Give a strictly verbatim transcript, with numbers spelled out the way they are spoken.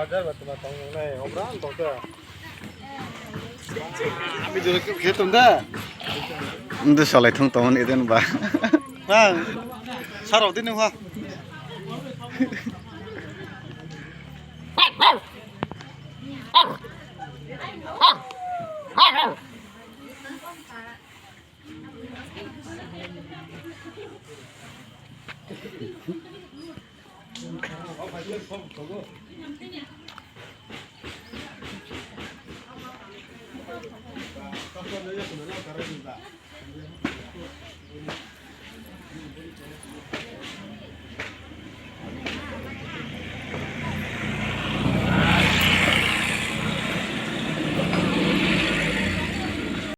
Dal ba tma tong nai, obra tong ta. Video khe tong da. Ndu salai thung tong ni den ba. Ha. Sarao din ha.